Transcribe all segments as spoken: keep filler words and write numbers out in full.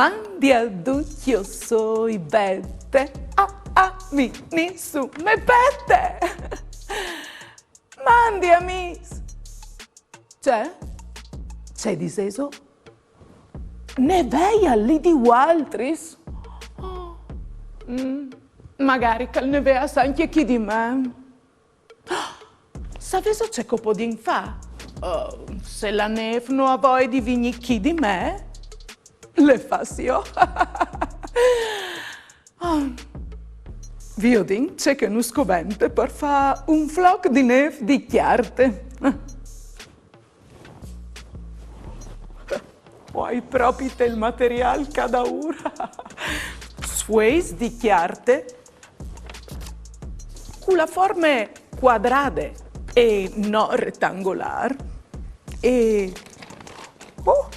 Mandi a ducj, jo soi Bete, a, a mi nissun me pete. Mandi amîs. Ce? Ce disêso? Neveie li di vualtris? Oh, mm, magari che al nevee ancje chi di me. Savêso ce che o podìn fâ? Eh, se la nêf no à voie di vignî chi di me, le fâs jo. Ah, viodìn ce che nus covente par fâ un floc di nêf di cjarte. O ai propit il materiâl ca daûr. Sfueis di cjarte cu la forme cuadrade e no retangolâr. E, oh,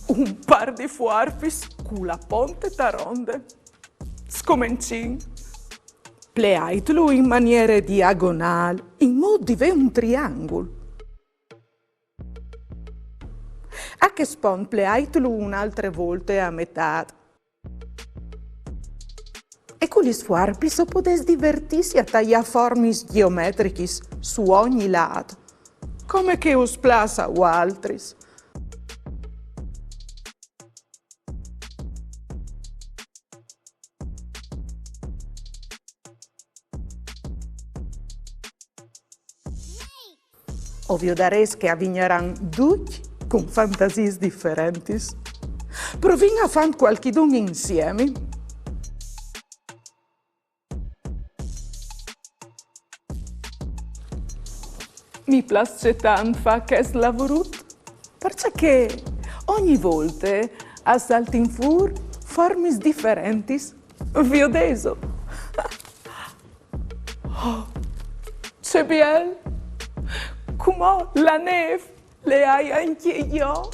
un pâr di fuarpis cu la ponte taronde. Scomencìn. Pleaitlu in maniere diagonâl, in mût di vê un triangul. A chest pont pleaitlu une altre volte a metât. E cu lis fuarpis o podês divertîsi a taiâ formis gjeometrichis su ogni lât, come che us plâs a vualtris. O viodarês che a vignaran ducj cun fantasiis diferentis. Provìn a fânt cualchidun insiemi. Mi plâs tant fâ chest lavorut, parcè che ogni volte a saltin fûr formis diferentis. Viodêso? Oh, ce biel! Cumò la nêf le ai ancje jo.